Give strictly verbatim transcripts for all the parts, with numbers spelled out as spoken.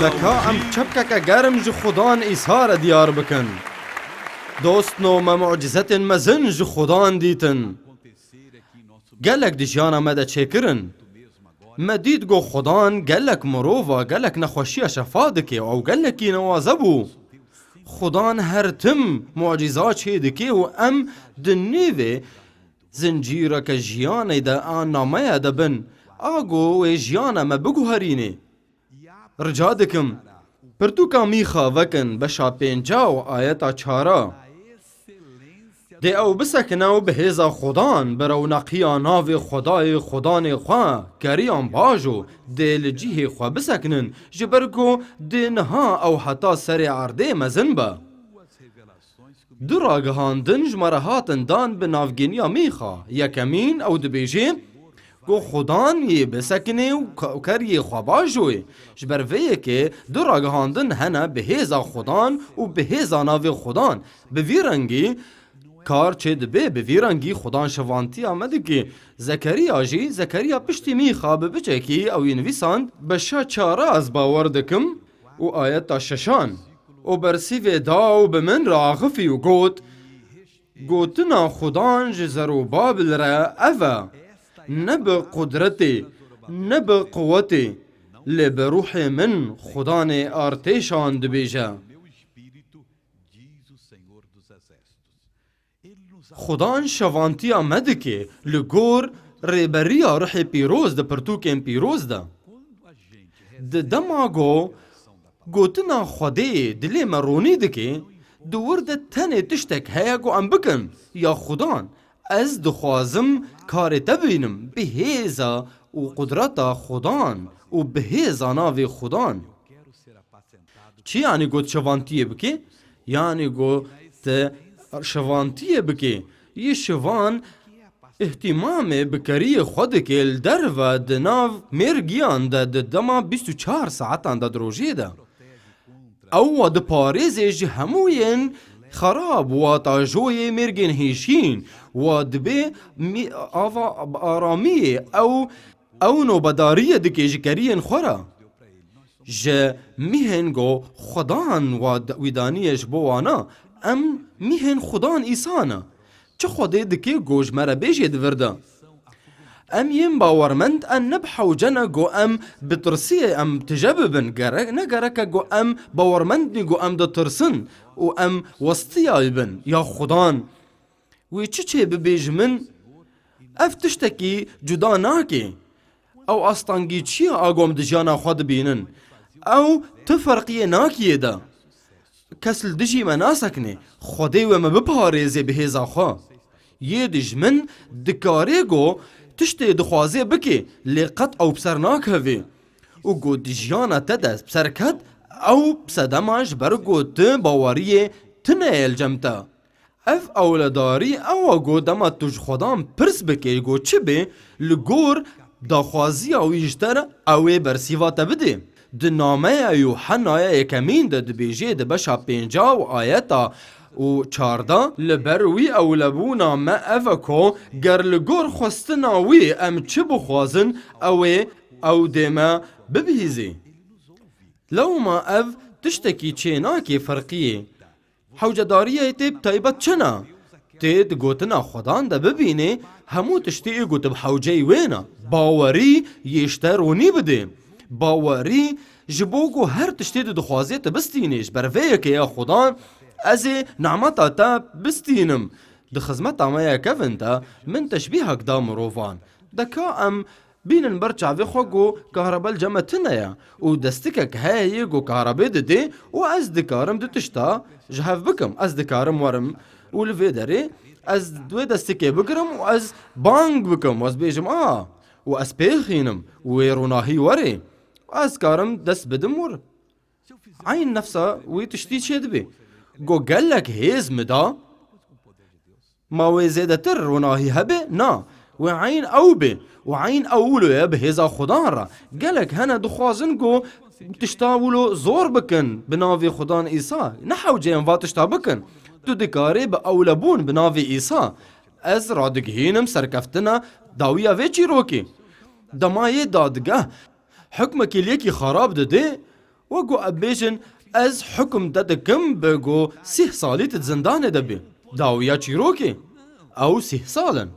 Deka em çepkeke germ ji Xudan Îsa re diyar bikin. Dostno, me mucîzetên mezin ji Xudan dîtin. Gelek di jiyana me de çêkirin. Me dît ku Xudan gelek mirova, gelek nexweşiya şefa dike û ew gelekî newaze bû. Xudan her tim mucîza çêdike û em di nêvê zincîreke jiyanê de a nameya de bin. A ku wê jiyana me biguherînê. Rica dikim, pirtûka Mîxa vekin beşa pênca û ayeta çara. Dê ew bisekine û bi hêza Xudan, bi rewnaqiya navê Xwedayê Xudanê xwe, keriyan bajo, dê li cihê xwe bisekinin, ji ber ku dê niha ew heta serê erdê mezin be. Du ragihandin ji me re hatin dan bi navgêniya Mîxa. Yekemîn ew dibêje, ku Xudan yê bisekinê û ka-, û keriyê xwe bajoyê. Ji ber vê yekê du ragihandin hene bi hêza Xudan û bi hêza navê Xudan. Bi vî rengî kar çê dibe, bi vî rengî Xudan şevantiya me dike. Zekeriya jî, Zekeriya piştî Mîxa bi biçekî ew yê nivîsand, beşa çara ez bawer dikim û ayeta şeşan. Û bersîvê da û bi min re axifî û got, Gotina Xudan ji Zerubabil re ev e, ne bi qudretê, ne bi quwetê, lê bi ruhê min Xudanê artêşan dibêje. Xudan şevantiya me dike li gor rêberiya ruhê pîroz di pirtûkên pîroz de. Di dema ku gotina Xwedê dilê me ronî dike, di wir de tenê tiştek heye ku em bikin, ya Xudan, ez dixwazim karê te bînim bi hêza û qudreta Xudan û bi hêza navê Xudan. Çi yanî got şevantiyê bike? Yanî got te şevantiyê bike. Yê şevan îhtîmamê bi keriyê xwe dike li derve di nav mêrgiyan de di dema bîst û çar saetan de di rojê de. Ew wa diparêzê ji hemû yên xerab, wa tajoyê mêrgên hêşîn, wa dibê mî-, ava bi aramiyê ew, ew nobedariyê dike ji keriyên xwe re. Ji mîhên ku Xudan wa d-, wî daniye ji bo wana, em mîhên Xudan Îsa ne. Çi Xwedê dike ku ji me re bêjê di vir de? Em yên bawermend, em ne bi hewce ne ku em bi tirsiyê em tije bibin. Gerek, ne gerek e ku em bawermend bin ku em ditirsin û em westiya bin ya Xudan. Wê çi çê bibe ji min? Ev tiştekî cuda nake. Ew astengî çi ye a ku em di jiyana xwe dibînin? Ew ti ferqiyê nakiyê de. Kes li dijî me nasekine. Xwedê wê me biparêzê bi hêza xwe. Yê dijmin dikare ku tiştê dixwaze bike, lê qet ew bi ser nakeve. Û ku di jiyana te de bi ser ket, ew bi sedema ji ber ku tu baweriyê tune ye li cem te. Ev ewledarî ew e ku dema tu ji Xwedan pirs bikê ku çi bê, li gor daxwaziya wî ji te re ew ê bersîva te bidê. Di nameya Yûhennaya yekemîn de dibêjê di beşa pênca û ayeta û çarda, li ber wî ewlebûna me ev e ku ger li gor xwestina wî em çi bixwazin, ew ê ew dê me bibihîzê. Lewma ev tiştekî çênakê ferqiyê. Hewcedariyê tê bi taybet çi ne? Tê di gotina Xwedan de bibînê hemû tiştê ê ku tu bi hewceyî wê ne. Bawerî yê ji te ronî bidê. Bawerî ji bo ku her tiştê tu dixwazê tu bistînê. Ji ber vê yekê ya Xwedan ez ê nemeta te bistînim. Di xizmeta me ya kevin de min teşbîhek da mirovan. Deka em bînin ber çavê xwe ku kahrebe li cem me tune ye û destikek heye yê ku kahrebe didê û ez dikarim du tişta ji hev bikim. Ez dikarim werim û li vê derê ez wê destikê bigirim û ez bang bikim û ez bêjim, a, û ez pêxînim û wê ronahî werê. Ez karim dest bidim wir. Eyn nefsa wî tiştî çêdibe. Go gelek hêz min da, ma wê zêdetir ronahî hebe? Na. Wê eyn ew be. Û eyn ew wilo ye bi hêza Xudan re. Gelek hene dixwazin ku tişta wilo zor bikin bi navê Xudan Îsa. Ne hewce em va tişta bikin. Tu dikarî bi ewlebûn bi navê Îsa. Ez radigihînim serkeftina dawiya vê çîrokê. Dema yê dadgeh hukmekî li yekî xerab dide, Xwe ku em bêjin, ez hukm te dikim bi ku sîh salî tu di zindanê de bî. Dawiya çîrokê, ew sîh sal in.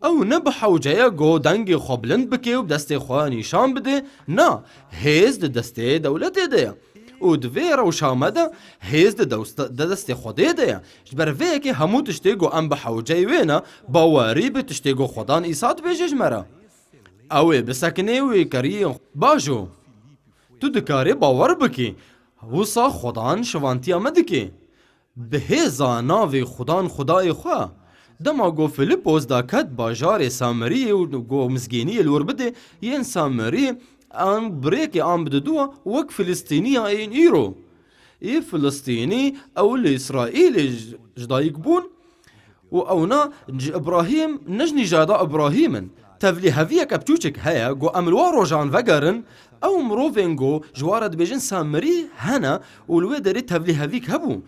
Ew ne bi hewce ye ku dengê xwe bilind bike û destê xwe nîşan bide, na, hêz di destê dewletê de ye. Û di vê rewşa me de hêz di dewsta-, di destê Xwedê de ye. Ji ber vê yekê hemû tiştê ku em bi hewceyê wê ne, bawerî bi tiştê ku Xwedan Îsa dibêje ji me re. Ew ê bisekinê wê keriyê bajo. Tu dikarê bawer bikî. Wisa Xwedan şivantiya me dike. Bi hêza navê Xudan Xwedayê xwe. Dema ku Filipos da ket bajarê Samiriyê û ku mizgîniyê li wir bide, yên Samirî an birêkê an bi diduwa wek Filistîniya yên îro. Ê Filistînî ew li Îsraîlê ji, ji dayik bûn û ewna ji Îbrahîm, ne ji nîjada Îbrahîm in. Tevlîheviyeke piçûçik heye ku em li wan rojan vegerin, ew mirovên ku ji wan re dibêjin Samirî hene û li wê derê tevlîhevîk hebû.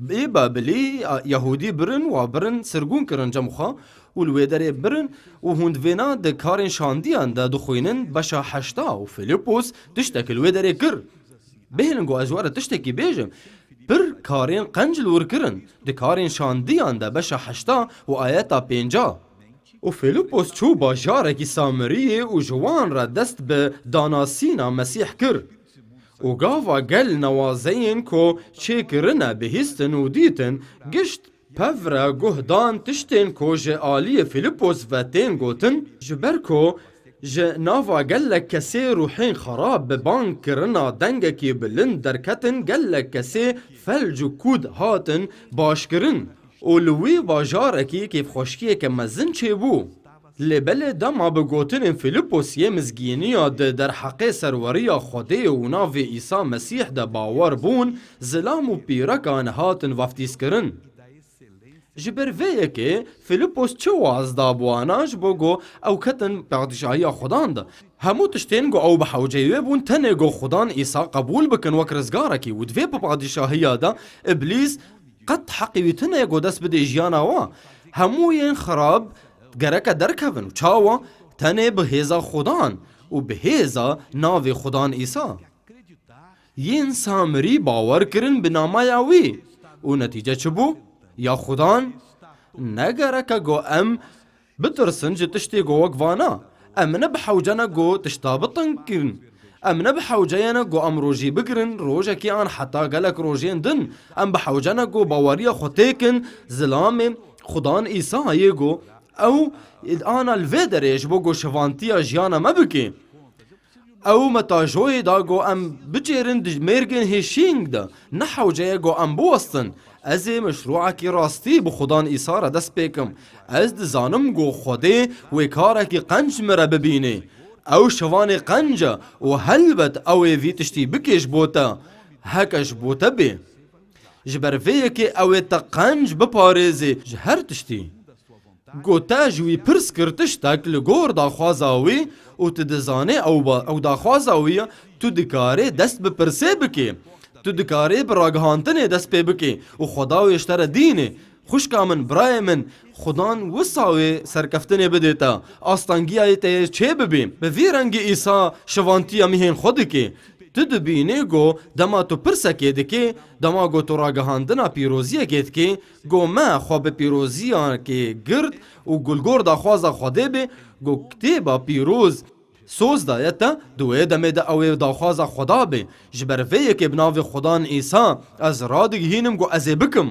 Ê Babilî, a, Yahûdî birin, wa birin, sirgûn kirin cem xwe û li wê derê birin û hûn di vêna di karên şandiyan de dixwînin beşa heşta û Filipos tiştek li wê derê kir. Bihêlin ku ez ji we re tiştekî bêjim. Pir karên qenc li wir kirin. Di karên şandiyan de beşa heşta û ayeta pênca. Û Filipos çû bajarekî Samiriyê û ji wan re dest bi danasîna Mesîh kir. Û gava gel nawazeyên ku çêkirine bihîstin û dîtin, gişt pevre guh dan tiştên ku ji aliyê Filipos ve tên gotin, ji ber ku ji nava gelek kesê ruhên xerab bi bang kirina dengekî bilind derketin, gelek kesê felc û kûd hatin başkirin. Û li wî bajarekî kêfxweşiyeke mezin çêbû. Lê belê dema bi gotinên Filipos yê mizgîniya di derheqê serweriya Xwedê û navê Îsa Mesîh de bawer bûn, zilam û pîrekan hatin vaftîzkirin. Ji ber vê yekê Filipos çi waz da bi wana ji bo ku ew ketin padîşahiya Xudan de? Hemû tiştên ku ew bi hewceyê wê bûn, tenê ku Xudan Îsa qebûl bikin wek rizgarekî û di vê padîşahiya de Îblîs qet heqê wî tune ye ku dest bide jiyana we. Hemû yên xirab gereke derkevin û çawa? Tenê bi hêza Xudan û bi hêza navê Xudan Îsa. Yên Samirî bawer kirin bi namaya wî. Û netîce çi bû? Ya Xudan, ne gereke ku em bitirsin ji tiştê ku wek vana. Em ne bi hewce ne ku tişta bitin kirin. Em ne bi hewce ye ne ku em rojî bigirin, rojekê an heta gelek rojên din. Em bi hewce ne ku baweriya xwe têkin zilamê Xudan Îsayê ku ew ana li vê derê ji bo ku şivantiya jiyana me bike. Ew metajoyê da ku em biçêrin di mêrgên hêşîng de, ne hewce ye ku em biwestin. Ez ê meşrûekî rastî bi Xudan Îsa re dest pê kim. Ez dizanim ku Xwedê wê karekî qenc ji min re bibînê. Ew şivanê qenc e û helbet ew ê vî tiştî bike ji bo te, heke ji bo te bê. Ji ber vê yekê ew ê te qenc biparêzê ji her tiştî. Ku te ji wî pirs kir tiştek li gor daxwaza wî û tu dizanê ew ba-, ew daxwaza wî ye, tu dikarê dest bi pirsê bikê. Tu dikarê bi ragihantinê dest pê bikê û Xweda wê ji te re dînê. Xwişka min, birayê min, Xudan wisa wê serkeftinê bidê te, astengiyayê te yê çê bibî. Bi vî rengî Îsa şivantiya mihên xwe dike. Tu dibînî ku dema tu pirsekê dikê, dema ku tu ragihandina pîroziyekê dikê, ku me xwe bi pîroziyekê girt û ku li gor daxwaza Xwedê bê, ku kitêba pîroz soz daye te, di wê demê de ew ê daxwaza Xweda bê. Ji ber vê yekê bi navê Xudan Îsa ez radigihînim ku ez ê bikim.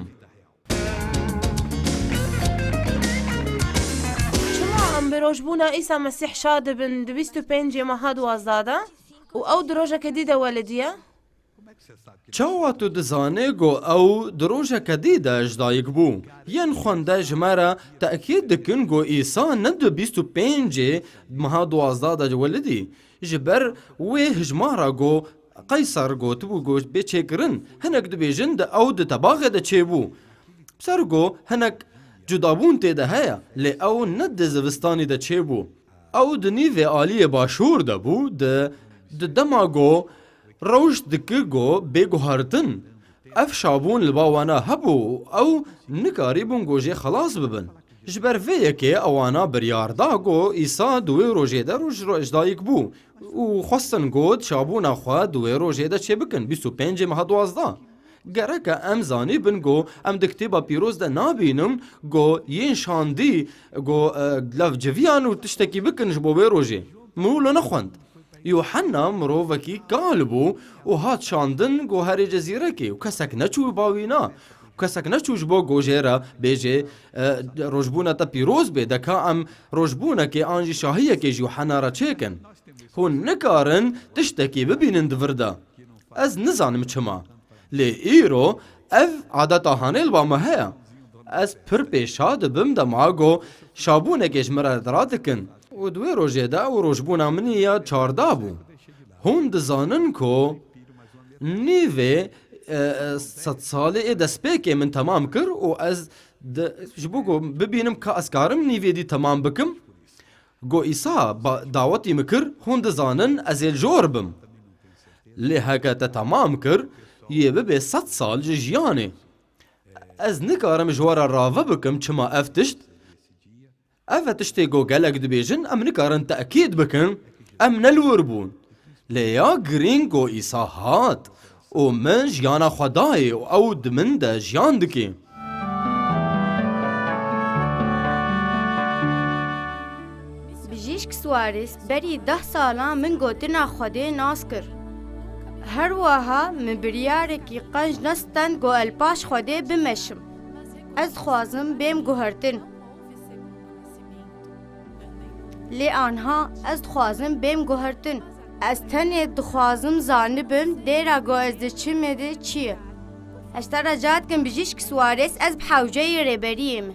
Çima em bi rojbûna Îsa Mesîh şa dibin di bîst û pêncê meha duwazdeh de û ew di rojeke dî de welidiye? Çawa tu dizanê ku ew di rojeke dî de ji dayik bû? Yên xwende ji me re tekîd dikin ku Îsa ne di bîst û pêncê meha duwazdeh de welidî. Ji ber wê hijmara ku Qeyser gotibû ku bê çêkirin, hinek dibêjin di ew di tebaxê de çêbû. Ser ku hinek cudabûn tê de heye, lê ew ne di zivistanî de çêbû. Ew di nîvê aliyê başûr de bû, di, di dema ku rewş dikir ku bê guhertin. Ev şabûn li ba wana hebû û ew nikarîbûn ku jê xelas bibin. Ji ber vê yekê ewana biryar da ku Îsa di wê rojê de roj ji dayik bû û xwestin ku çabûna xwe di wê rojê de çêbikin, bîst û pêncê meha duwazdeh. Gereke em zanîbin ku em di Kitêba Pîroz de nabînin ku yên şandî ku, e, lev civiyan û tiştekî bikin ji bo wê rojê. Min wilo nexwend. Yuhanna mirovekî kal bû û hat şandin ku herê cezîrekê û kesek neçû ba wî na. Û kesek neçû ji bo ku jê re bêjê, e, rojbûna te pîroz bê, de ka em rojbûnekê an jî şahiyekê ji Yuhanna re çêkin. Hûn nikarin tiştekî bibînin di vir de. Ez nizanim çima. Lê îro ev adeta hanê li ba me heye. Ez pir pêşa dibim dema ku şabûnekê ji min re radikin. Û di wê rojê de ew rojbûna min ya çarda bû. Hûn dizanin ku nîvê, e, e, sedsalî ê destpêkê min temam kir û ez di, ji bo ku bibînim ka ez karim nîvê dî temam bikim, Go Îsa ba-, dawetî min kir, hûn dizanin ez ê li jor bim. Lê heke te temam kir, yê bibê sed sal ji jiyanê. Ez nikarim ji we re rave bikim çima ev tişt. Ev e tiştê ku gelek dibêjin, em nikarin tekîd bikin, em ne li wir bûn. Lê ya girîng ku Îsa hat û min jiyana xwe dayê û ew di min de jiyan dike. Bijîşk Suarez berî deh salan min gotina Xwedê nas kir. Her wiha min biryarekî qenc nestend ku ez li paş Xwedê bimeşim. Ez dixwazim bêm guhertin. Lê anha ez dixwazim bêm guhertin. Ez tenê dixwazim zanibim dêra ku ez diçim ê de çi ye. Ez te re ca dikim Bijîşk Suarez, ez bi hewceyê rêberiyê me.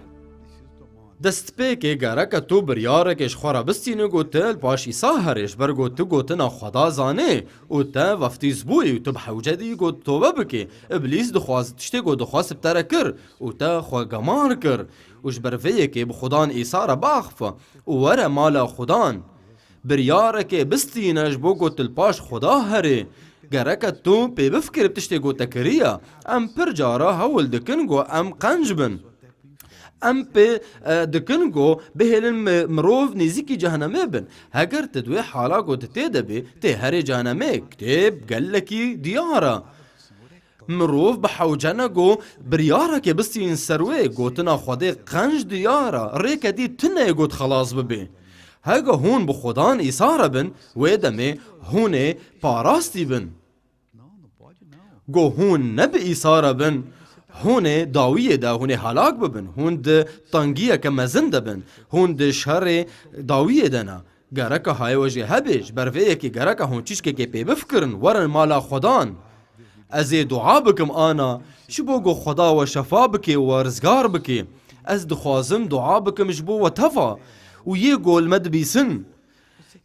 Destpêkê gereke tu biryarekê ji xwe re bistînî ku tu li paş Îsa herê, ji ber ku tu gotina Xweda zanê û te veftîz bûyî û tu bi hewce dî ku tobe bikî. Îblîs dixwaz, tiştê ku dixwest bi te re kir û te xwe gemar kir. Û ji ber vê yekê bi Xudan Îsa re biaxife û were mala Xudan. Biryarekê bistîne ji bo ku tu li paş Xuda herê. Gereke tu pê bifikirî bi tiştê ku te kiriye. Em pir cara hewl dikin ku em qenc bin. Em pê, e, dikin ku bihêlin mi-, mirov nêzîkî cehenemê bin. Heger tu di wê hala ku tu tê de bî, tê herê cehenemê. Kitêb gelekî diyar e. Mirov bi hewce ne ku biryarekê bistînin ser wê, gotina Xwedê qenc diyar e, rêke dî tune ye ku tu xelas bibî. Heke hûn bi Xudan Îsa re bin, wê demê hûn ê parastî bin. Ku hûn ne bi Îsa re bin, hûn ê dawiyê de, hûn ê helak bibin, hûn di tengiyeke mezin de bin, hûn di şerê dawiyê de ne. Gereka hayê we jê hebe, ji ber vê yekê gereka hûn çîçkekê pê bifikirin, werin mala Xwedan. Ez ê dua bikim ana, ji bo ku Xweda we şefa bike û we rizgar bike. Ez dixwazim dua bikim ji bo we teva û yê ku li me dibîsin.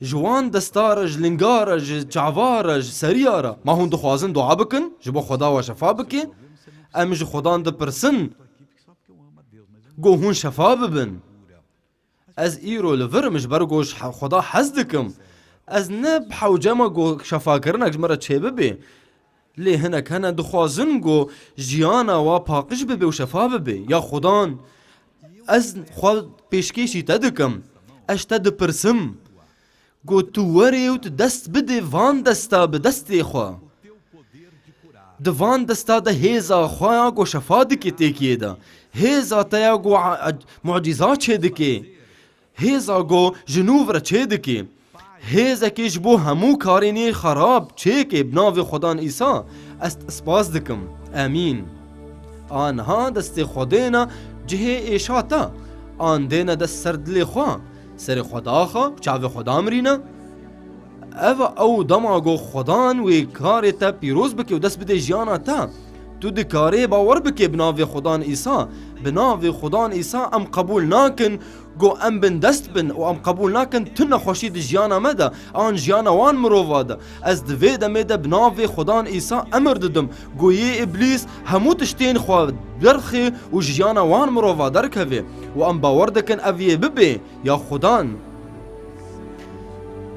Ji wan desta re, ji linga re, ji çava re, ji seriya re. Ma hûn dixwazin dua bikin, ji bo Xweda we şefa bike? Em ji Xwedan dipirsin ku hûn şefa bibin. Ez îro li vir im ji ber ku ji he-, Xweda hez dikim. Ez ne bi hewce me ku şefakirinek ji min re çêbibe. Lê hinek hene dixwazin ku jiyana wa paqij bibe û şefa bibe. Ya Xudan, ez xwe pêşkêşî te dikim. Ez ji te dipirsim ku tu werê û tu dest bidê van desta bi destê xwe. Di van desta de hêza xwe ya ku şefa dike têkiyê de. Hêza te ya ku a-, a-, mucîza çêdike. Hêza ku ji nû re çêdike. Hêzekê ji bo hemû karên yê xerab çêke bi navê Xudan Îsa. Ez te spas dikim. Emîn. Anha destê xwe dêne cihê êşa te. An dêne dest ser dilê xwe. Serê xwe daxe, çavê xwe damirîne. Ev ew dema ku Xudan wê karê te pîroz bike û dest bide jiyana te. Tu dikarê bawer bike bi navê Xudan Îsa. Bi navê Xudan Îsa em qebûl nakin ku em bindest bin û em qebûl nakin tu nexweşî di jiyana me de, an jiyana wan mirova de. Ez di vê demê de bi navê Xudan Îsa emir didim ku yê Îblîs hemû tiştên xwe derxê û ji jiyana wan mirova derkeve û em bawer dikin ev yê bibe. Ya Xudan,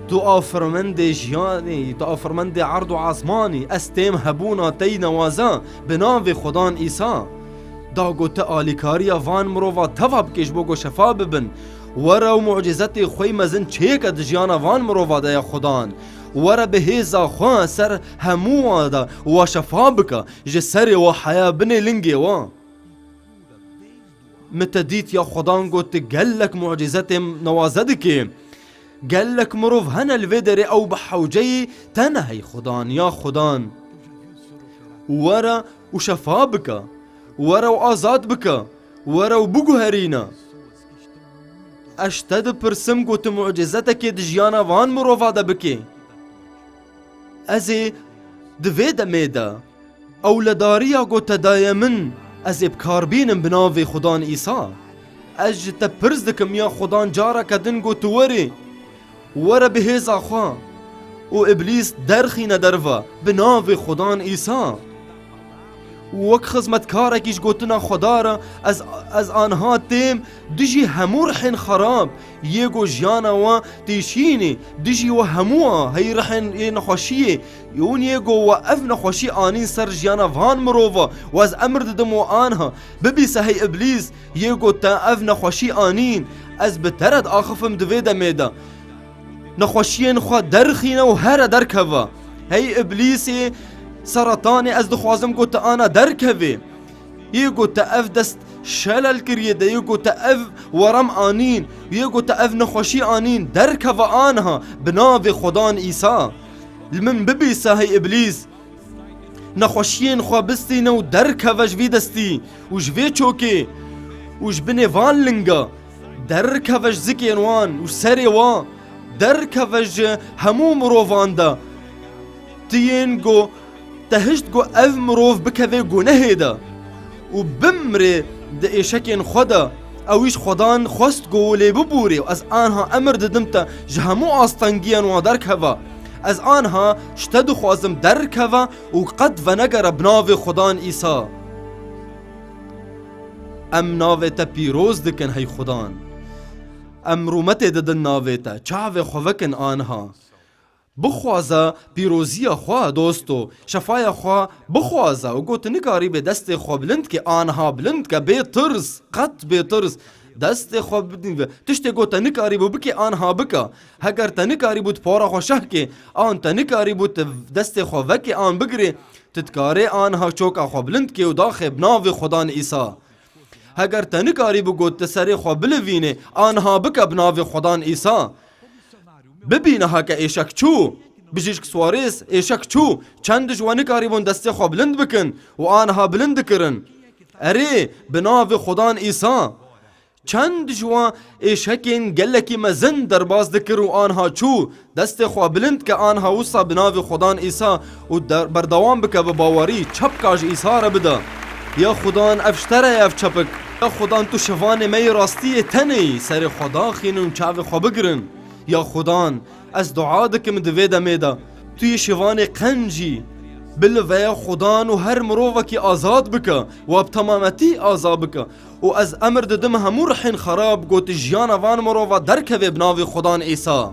tu afirmendê jiyanê, tu afirmendê erd û asmanî, ez têm hebûna te yî newaza bi navê Xudan Îsa. Da got, tu alîkariya van mirova teva bikê ji bo ku şefa bibin. Were û mucîzetê xwe yî mezin çêke di jiyana van mirova de ya Xudan. Were bi hêza xwe ser hemû wan de û wa şefa bike. Ji serê wa heya binê lingê wa. Min te dît ya Xudan got, tu gelek mucîzetê newaze dikê. Gelek mirov hene li vê derê ew bi hewceyî te ne hey Xudan, ya Xudan. Were û şefa bike. Were û azad bike. Were û biguherîne. Ez ji te dipirsim ku tu mucîzetekê di jiyana van mirova de bikê. Ez ê di vê demê de ewledariya ku te daye min, ez ê bi kar bînim bi navê Xudan Îsa. Ez ji te pirs dikim ya Xudan careke din ku tu werê. Were bi hêza xwe û Îblîs derxîne derve bi navê Xudan Îsa. Û wek xizmetkarekî ji gotina Xweda re ez, ez aniha têm dijî hemû rihên xerab, yê ku jiyana we têşînê, dijî we hemû a, hey rihên ê nexweşiyê, hûn yê ku we ev nexweşî anîn ser jiyana van mirova, û ez emir didim we aniha, bibîse hey Îblîs, yê ku te ev nexweşî anîn, ez bi te re diaxifim di vê demê de. Nexweşiyên xwe derxîne û here derkeve. Hey Îblîsê seretanê, ez dixwazim ku tu ana derkevê. Yê ku te ev dest şelel kiriye de, yê ku te ev werem anîn, yê ku te ev nexweşî anîn, derkeve aniha bi navê Xudan Îsa. Li min bibîse hey Îblîs. Nexweşiyên xwe bistîne û derkeve ji vî destî û ji vê çokê û ji binê van linga. Derkeve ji zikên wan û serê wan. Derkeve ji hemû mirovan de. Tu yên ku te hişt ku ev mirov bikeve gunehê de û bimrê di êşekên xwe de, ew îş Xwedan xwest ku lê bibûrê û ez anha emir didim te ji hemû astengiyên wan derkeve. Ez anha ji te dixwazim derkeve û qet venegere bi navê Xudan Îsa. Em navê te pîroz dikin hey Xudan. Em rûmetê didin navê te. Çavê xwe vekin anha. Bixwaze pîroziya xwe, dosto, şefaya xwe bixwaze û got, nikarî bê destê xwe bilind ke, anha bilind ke, bê tirs, qet bê tirs. Destê xwe bidî ve. Tiştê got te nikarî bû bike, anha bike. Heger te nikarî bû tu pora xwe şeh ke, an te nikarî bû tu destê xwe veke, an bigirê, tu dikarê anha çoka xwe bilind ke û daxê bi navê Xudan Îsa. Heger te nikarî bû got te serê xwe bilivînê, anha bike bi navê Xudan Îsa. Bibîne heke êşek çû, Bijîşk Suarez êşek çû, çend ji we nikarîbûn destê xwe bilind bikin û anha bilind dikirin. Erê, bi navê Xudan Îsa. Çend ji we êşekên gelekî mezin derbas dikir û anha çû, destê xwe bilind ke anha wisa bi navê Xudan Îsa û der-, berdewam bike bi bawerî, çepka ji Îsa re bide. Ya Xudan ev ji te re ye ev çepik. Ya Xudan tu şivanê me yê rastiyê tenê yî, serê xwe daxînin û çavê xwe bigirin. Ya Xudan, ez dua dikim di vê demê de, tu yê şivanê qencî, bilive ya Xudan û her mirovekî azad bike, wa bi temametî aza bike. Û ez emir didim hemû rihên xerab ku di jiyana van mirova derkeve bi navê Xudan Îsa.